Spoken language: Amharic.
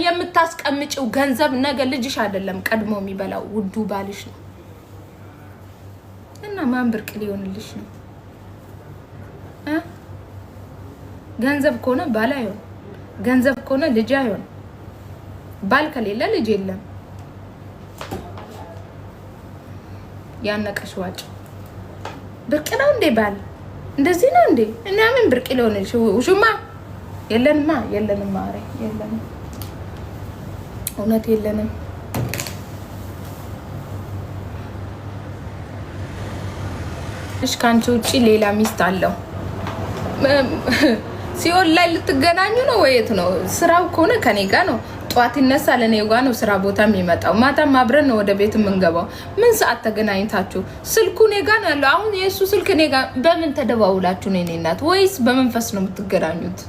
የምታስቀምጪው ገንዘብ ነገ ልጅሽ አይደለም ቀድሞ የሚበላው ውዱ ባልሽ ነው። እና ማን ብርቅ ሊሆንልሽ ነው? ገንዘብ ከሆነ ባል አይሆን፣ ገንዘብ ከሆነ ልጅ አይሆን። ባል ከሌለ ልጅ የለም። ያነቀሽ ዋጭ። ብርቅ ነው እንዴ ባል? እንደዚህ ነው እንዴ? እና ምን ብርቅ ሊሆንልሽ? ውሽማ የለንማ፣ የለንማ፣ ኧረ የለንም፣ እውነት የለንም። እሺ ከአንቺ ውጪ ሌላ ሚስት አለው። ሲኦል ላይ ልትገናኙ ነው ወየት ነው? ስራው ከሆነ ከኔ ጋ ነው። ጠዋት ይነሳል፣ እኔ ጋ ነው ስራ ቦታ የሚመጣው። ማታም አብረን ነው ወደ ቤት የምንገባው። ምን ሰዓት ተገናኝታችሁ? ስልኩ እኔ ጋ ነው ያለው። አሁን የእሱ ስልክ እኔ ጋ። በምን ተደዋውላችሁ ነው የኔ እናት? ወይስ በመንፈስ ነው የምትገናኙት?